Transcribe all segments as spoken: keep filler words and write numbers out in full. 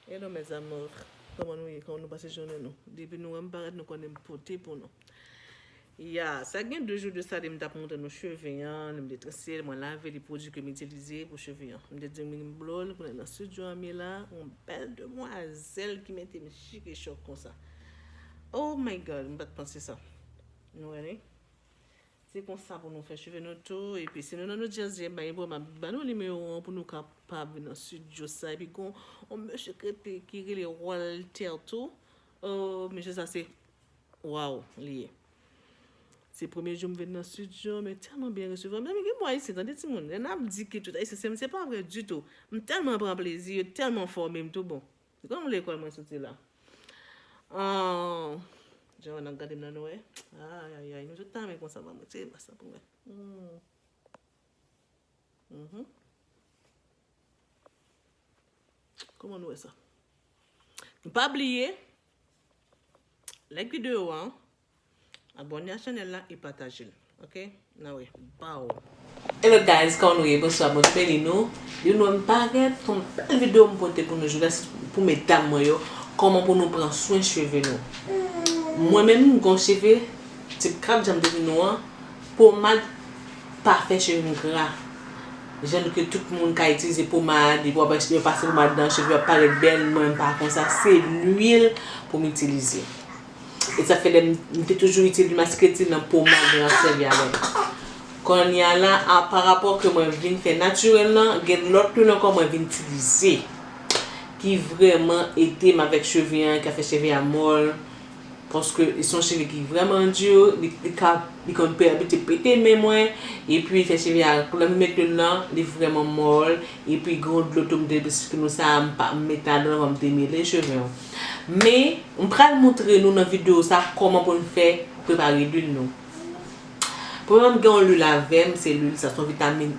Hello mes amours, kòman nou ye? Kòman nou pase jounen nou? Depi nou wè m parèt, nou konnen m pote pou nou. Ya, sa gen de jou de sa, lè m t ap montre nou cheve an, lè m te transe l, mwen lave li pwodui ke m itilize pou cheve an. M te di m gen blo l, kounye a nan studio a m ye la, yon bèl demwazèl ki mete m chire chòk konsa. Oh my God, m pa t panse sa. Nou wè li? Se konsa pou nou fè cheve nou tou. Epi si nou nan New Jersey, ba yon pwoblèm, m ap ba nou nimewo an pou nou kapab vin nan studio sa. Epi gon yon mesye ki rele, ki rele Walter tou. Oh, mesye sa se, waw, li ye. Se premye jou m vin nan studio, men tèlman byen resevwa m. Mezanmi, gen bò ayisyen, tande timoun. Lè n ap di ke tout ayisyen se, se pa vre ditou. M tèlman pran plezi, yo tèlman fòme m tou bon. Se kòm lekòl mwen soti la. Ah, jan w ap gade m nan nou wè. Ay, ay, ay, nou tout ta renmen konsa, ban mwen tire mas la pou mwen. Hmm. Mhm. Kòman nou wè sa? Pa bliye, like videyo a, abòne a chanèl la e pataje l. Ok? N a wè. Baw. Hello guys, kòman nou ye? Bonswa, Bondye beni nou. Di nou m parèt, yon bèl videyo m pote pou nou jodi a, se pou medam mwen yo, kòman pou nou pran swen cheve nou. Mwen menm, m gon cheve, tip krab, jan m te di nou an, pomad pa fè cheve m gra. Jan ke tout moun ka itilize pomad, epi w ap, yo pase pomad nan cheve, yo ap parèt bèl, mwen m pa konsa, se lwil pou m itilize. E sa fè lè m, m te toujou itil, m aske ti nan pomad mwen ap sèvi avè l. Kounye a la, a, pa rapò ke mwen vin fè natirèl lan, gen lòt lwil ankò mwen vin itilize. Ki vrèman ede m avèk cheve an, ki fè cheve a mòl. Paske se yon cheve ki vrèman di, li, li ka, li konn pè, abitye pete men mwen. Epi fè cheve a, lè m met lwil lan, li vrèman mòl. Epi gen yon dlo tou m te esplike nou sa, m pa, m met ladan l avan m te mele cheve an. Men, m pral montre nou nan videyo sa kòman pou n fè prepare lwil nou. Premyèman, m gen yon lwil avè m, se lwil sa, se yon vitamin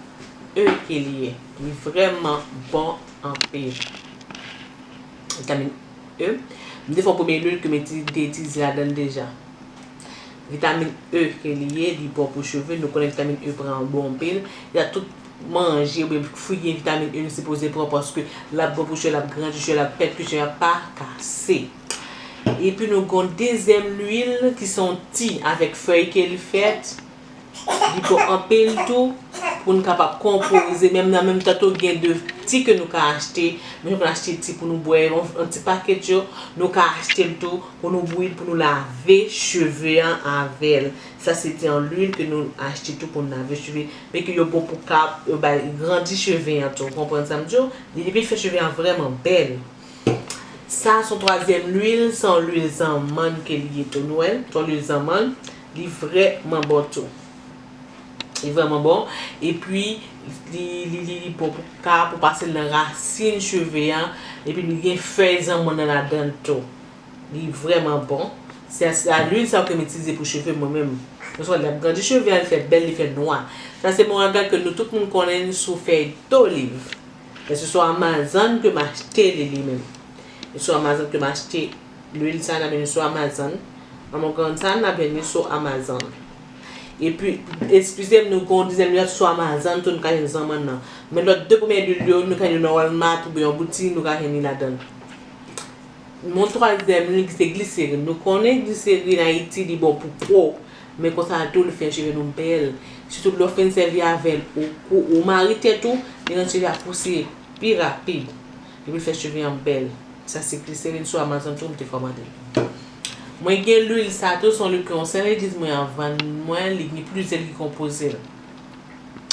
E ke li ye. Li vrèman bon anpil. Vitamin E. M te fè yon premye lwil ke m iti-, te itilize ladan l deja. Vitamin E ke li ye, li bon pou cheve. Nou konnen vitamin E pran bon anpil. Li a tout manje oubyen fwi gen vitamin E nou sipoze pran paske l ap bon pou cheve, l ap grandi cheve, l ap pèt ke cheve a pa kase. Epi nou gon dezyèm lwil ki se yon ti avèk fèy ke li fèt. Li bon anpil tou pou n kapab konpoze, menm nan menm tan tou gen de ti ke nou ka achte, men nou ka achte ti pou nou bwè, yon, yon ti pakèt yo, nou ka achte l tou pou nou bouyi l, pou nou lave cheve an avè l. Sa se ti yon lwil ke nou achte tou pou n lave cheve, men ke yo bon pou kap, yo bay grandi cheve an tou. Ou konprann sa m di w? Li, li fè cheve an vrèman bèl. Sa se yon twazyèm lwil, se yon lwil zanmann ke li ye tou, nou wè l, se yon lwil zanmann, li vrèman bon tou. Li vrèman bon, epi li, li, li, li bon pou ka, pou pase l nan rasin cheve an, epi li gen fèy zanmann nan ladan l tou. Li vrèman bon. Se, se lwil sa ke m itilize pou cheve mwen menm. Paske l ap grandi cheve a, li fè bèl, li fè nwa. Sa se yon raga ke nou tout moun konnen sou fèy doliv. E se sou Amazon ke m achte li, li menm. E sou Amazon ke m achte lwil sa, n ap jwenn li sou Amazon. Maman grann sa, n ap jwenn li sou Amazon. Epi, eskize m, nou gon dezyèm lwil sou Amazon tou, nou ka jwenn zanmann nan. Men lòt de premye lwil yo, nou ka jwenn yo nan Walmart oubyen yon boutik, nou ka jwenn li ladan l. Yon twazyèm lwil ki se gliserin. Nou konnen gliserin Ayiti, li bon pou po. Men konsa tou, li fè cheve nou bèl. Sitou lè w fin sèvi avè l, ou, ou, ou mare tèt ou, li rann cheve a pouse pi rapid. Epi l fè cheve an bèl. Sa se gliserin sou Amazon tou, m te kòmande l. Mwen gen lwil sa tou, se yon lwil ke yon sè legliz mwen an vann mwen, li gen plizyè ki konpoze l.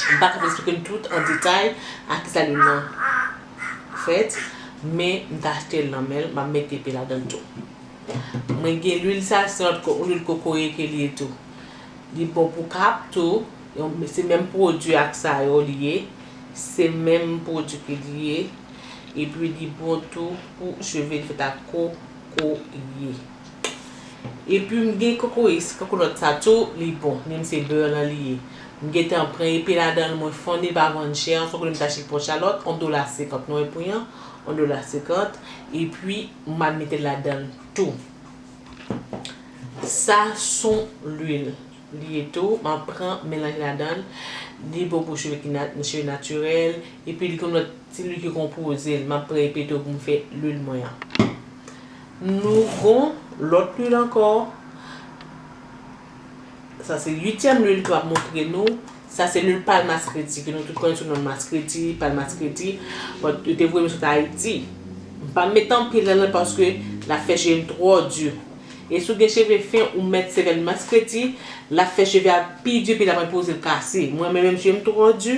M pa ka esplike n tout an detay a kisa lwil lan fèt, men m ta achte l nan men l, m ap mete epe ladan l tou. Mwen gen lwil sa, se yon lwil kokoye ke li ye tou. Li bon pou kap tou, se menm pwodui ak sa yo li ye, se menm pwodui ke li ye, epi li bon tou pou cheve, li fèt ak kokoye. Epi m gen kokoye, kokonòt sa tou, li bon, menm se bè lan li ye. M gentan pran epe ladan l, mwen fonn li, pa vann chè, se yon kote m ta achte pou Charlotte, yon dola senkant, nou wè pri an, yon dola senkant, epi m al mete l ladan l tou. Sa se yon lwil. Li ye tou, m ap pran melanje ladan l. Li bon pou cheve ki na-, cheve natirèl, epi li gen yon lòt ti lwil ki konpoze l. M ap pran epi tou pou m fè lwil mwen an. Nou gon lòt lwil ankò. Sa se uityèm lwil ke m ap montre nou. Sa se lwil palmas kredi ke nou tout konnen sou non mas kredi, palmas kredi. Bon, yo te voye m sot Ayiti. M pa met anpil ladan l paske l ap fè cheve m twò di. E si w gen cheve fen, ou mèt sèvi ak lwil mas kredi, l ap fè cheve a pi di, epi l ap poze l kase. Mwen menm, menm cheve m twò di,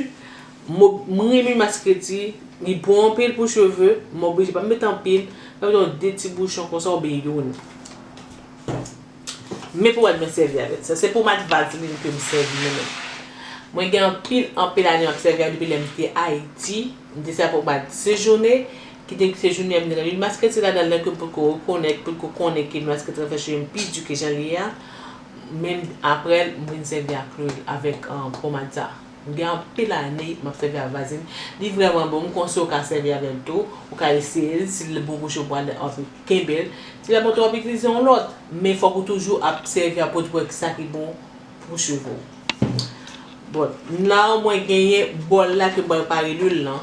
m ob-, m renmen lwil mas kredi, li bon anpil pou cheve, m oblije pa met anpil, m ap met yon de ti bouchon konsa oubyen youn. Men pou wè mwen sèvi avè l. Sa se pomad vazelin ke m sèvi mwen menm. Mwen gen anpil, anpil ane m ap sèvi a depi lè m te Ayiti. M te sèvi pomad Séjourné, ki te Séjourné a m te nan lwil mas kredi ladan l ke m potko rekonèt, potko konnen ke lwil mas kredi a fè cheve m pi di ke jan li ye a. Men apre l, m vin sèvi ak lwil avèk, ah, pomad sa. M gen anpil ane m ap sèvi ak vazelin. Li vrèman bon. M konseye w ka sèvi avè l tou. Ou ka eseye l. Si l bon pou cheve w, anfen, kenbe l. Si l pa bon twòp, itilize yon lòt. Men fòk ou toujou ap sèvi ak pwodui sa ki bon pou cheve w. Bon, la mwen genyen bòl la ke m pral pare lwil lan.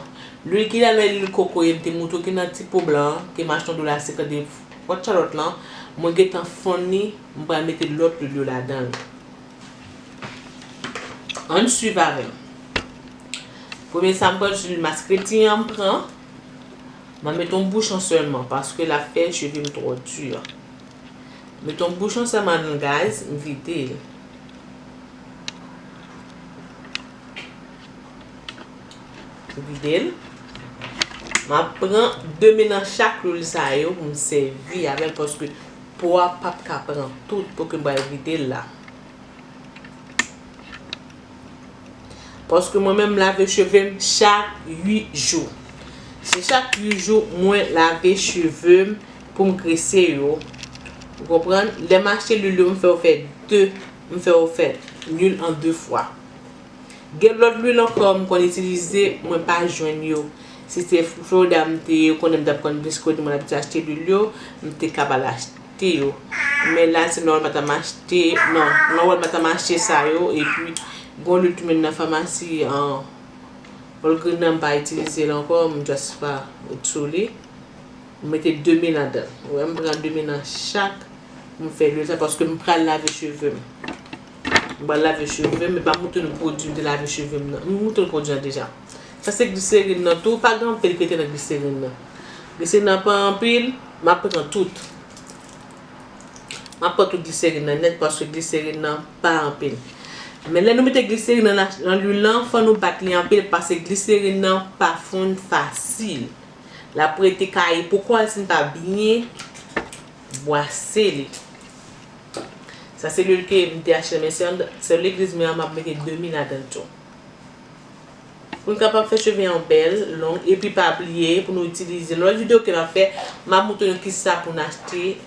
Lwil ki la nan lwil kokoye m te montre w ki nan ti po blan an, ke m achte yon dola senkant de Fòt Chalòt lan. Mwen gentan fonn li, m pral mete lòt lwil yo ladan l. Ann swiv avè m. Premye sa m pran, se lwil mas kredi an m pran. M a mete yon bouchon sèlman, paske l ap fè cheve m twò di. Mete yon bouchon sèlman nan gaz, m vide l. M vide l. M ap pran de men nan chak lwil sa yo pou m sèvi avè l, paske po a p ap ka pran tout pou ke m pral vide l la. Paske mwen menm, m lave cheve m chak uit jou. Se chak uit jou mwen lave cheve m pou m grese yo. Ou konprann? Lè m achte lwil yo, m fè yo fè de, m fè yo fè lwil an de fwa. Gen lòt lwil ankò m konn itilize, mwen pa jwenn yo. Si se Florida m te ye, konnen m t ap konn plis kote mwen abitye achte lwil yo, m te ka pa al achte yo. Men la, se Lowell m pa t ap achte, non, Lowell m pa t ap achte sa yo, epi gon lwil tou menm nan famasi, an, Walgreens nan m pa itilize l ankò, m just pa ret sou li. M mete de men ladan. Ou wè, m pran de men nan chak, m fè lwil sa paske m pral lave cheve m. M pral lave cheve m, men pa montre nou pwodui m te lave cheve m nan. M montre nou pwodui an deja. Sa se gliserin nan tou, pa gen anpil ki rete nan gliserin nan. Gliserin nan pa anpil, m ap pran tout. M ap pran tout gliserin nan nèt paske gliserin nan pa anpil. Men lè nou mete gliserin nan, nan lwil lan, fò nou bat li anpil paske gliserin nan pa fonn fasil. L ap rete kaye pou kò l si n pa byen bwase li. Sa se lwil ke m te achte nan men sè, sè legliz mwen an, m ap mete de men ladan l tou. Pou n kapab fè cheve an bèl, long, epi pa bliye pou nou itilize. Lòt videyo ke m ap fè, m ap montre nou kisa pou n achte,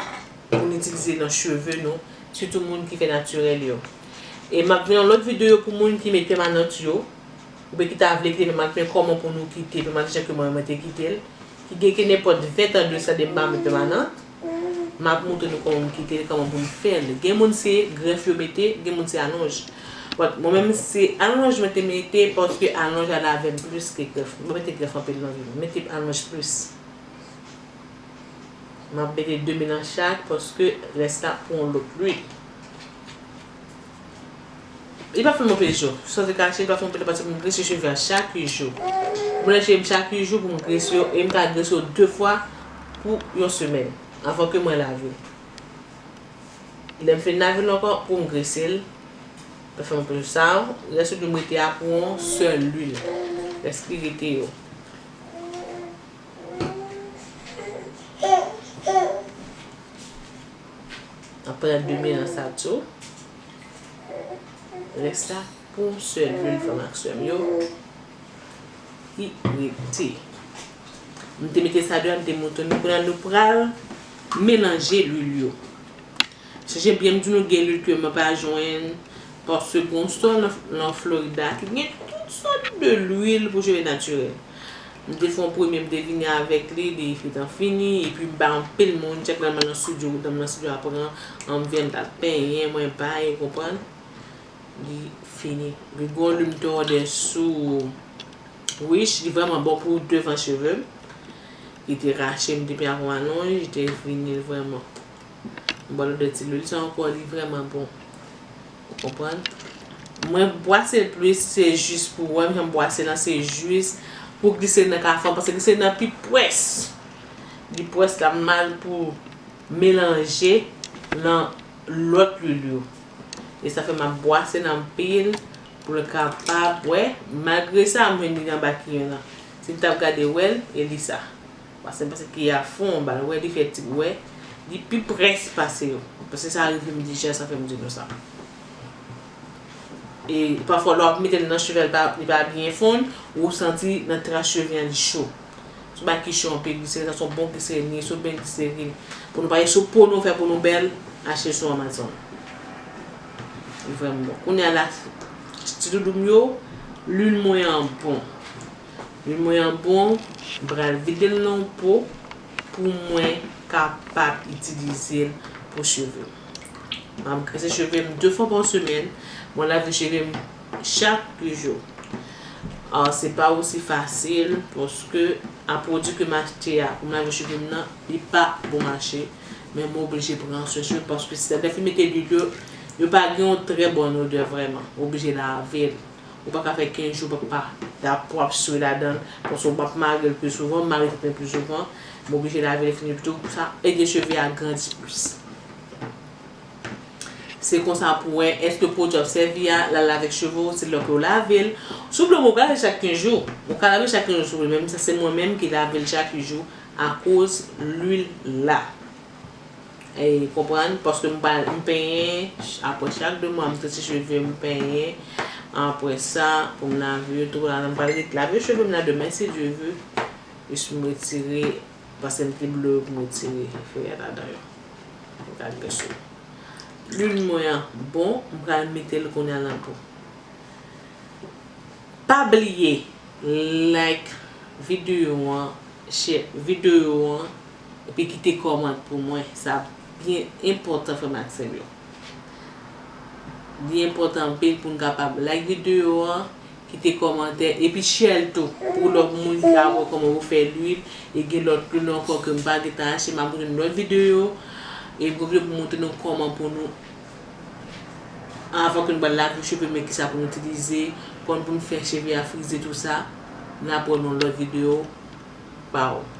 pou n itilize nan cheve nou, sitou moun ki fè natirèl yo. E m ap gen yon lòt videyo pou moun ki met pèmanant yo, oubyen ki ta vle kite pèmanant, men kòman pou nou kite pèmanant jan ke mwen, mwen te kite l. Ki gen ke nenpòt ven tan de sa de m pa met pèmanant. M ap montre nou kòman m kite l, kòman pou m fè l. Gen moun se grèf yo mete, gen moun se alonj. But mwen menm se alonj mwen te mete paske alonj la lave m plis ke grèf. Mwen mete grèf anpil nan vi m. Mete alonj plis. M ap mete de men nan chak paske rès la pou yon lòt lwil. Li pa fè mwen plezi. San te kache, li pa fè mwen plezi paske m grese cheve a chak uit jou. Mwen lave cheve m chak uit jou pou m grese yo e m ka grese yo de fwa pou yon semèn anvan ke mwen lave l. Lè m fin lave l ankò pou m grese l, pa fè mwen plezi sa. Rès lwil m rete a pou yon sèl lwil. Rès ki rete yo. Apre de men nan sa tou. Rès la pou yon sèl lwil fanm ak sè m yo ki rete. M te mete sa deyò, m te montre nou. Kounye a nou pral melanje lwil yo. Chèche byen, m di nou gen lwil ke mwen pa jwenn, paske gon stò nan, nan Florida ki gen tout sòt de lwil pou cheve natirèl. M te fè yon premye, m te vini avèk li, li gentan fini, epi m bay anpil moun, chak lè m al nan estidyo, dan m nan estidyo a pran, an m vin, m t al penyen, mwen bay, ou konprann? Li fini. Li gen yon lwil m te òdè sou Wish, li vrèman bon pou devan cheve m. Li te rache m depi avyon alonj, li te vini l vrèman. M ba l de ti lwil sa ankò, li vrèman bon. Ou konprann? Mwen bwase l plis, se jis pou wè, jan m bwase lan, se jis pou gliserin nan ka fon, paske gliserin nan pi pwès. Li pwès la mal pou melanje lan lòt lwil yo. E sa fè m ap bwase l anpil pou l kapab, wè, malgre sa, mwen li anba kiyon lan. Si n t ap gade, wè l, e li sa. Paske m panse ki a fon, ba l wè, li fè ti, wè, li pi pwès pase yo. Paske sa rive m deja, sa fè m di nou sa. E pafwa, lè w ap mete l nan cheve, li pa, li pa byen fonn, ou santi nan tras cheve an li cho. Se yon bagay ki cho anpil, gliserin, sa se yon bon gliserin, li ye, se yon bèl gliserin. Pou nou pa ye sou po nou fè pou nou bèl, achte sou Amazon. Li vrèman bon. Kounye a la, ti doudou m yo, lwil mwen an bon. Lwil mwen an bon, m pral vide l nan yon po pou mwen kapab itilize l pou cheve m. M ap grese cheve m de fwa pa semèn, mwen lave cheve m chak jou. Ah, se pa osi fasil, paske a pwodui ke m achte a pou m lave cheve m nan, li pa bon mache. Men mwen oblije pran swen cheve m, paske si lè fin mete lwil yo, yo pa gen yon trè bon odè vrèman. Ou oblije lave l. Ou pa ka fè kenz jou pa, pa, pa, pou w ap swe ladan l, paske w ap mare l pi souvan, mare tèt mwen pi souvan. M oblije lave l fini tou, pou sa ede cheve a grandi plis. Se konsa pou wè èske pwodui w ap sèvi a, l al avèk cheve w, se lè ke w lave l. Si w vle, ou ka lave chak kenz jou. Ou ka lave chak kenz jou si w vle, men sa se mwen menm ki lave l chak jou akoz lwil la. E, konprann, paske m pa, m penyen, ch-, apre chak de mwa, m trese cheve m, m penyen. Apre sa, pou m lave yo, tou la, m pral ret lave cheve m nan demen, si Dye vle. Jis m retire, paske m te bliye pou m retire fè a ladan yo. M pral grese yo. Lwil mwen an bon, m pral mete l kounye a nan po. Pa bliye like videyo an, share videyo an, epi kite kòmantè pou mwen. Sa byen enpòtan, frè m ak sè m yo. Li enpòtan anpil pou n kapab like videyo an, kite kòmantè, epi share l tou pou lòt moun ki ka wè kòman pou fè lwil. E gen lòt lwil ankò ke m pa gentan achte, m ap montre nou lòt videyo. E m gen videyo pou montre nou kòman pou nou Anvan ke nou pral lave cheve, men kisa pou nou itilize, kòman pou nou fè cheve a frize, tou sa, n ap wè nan lòt videyo. Bye.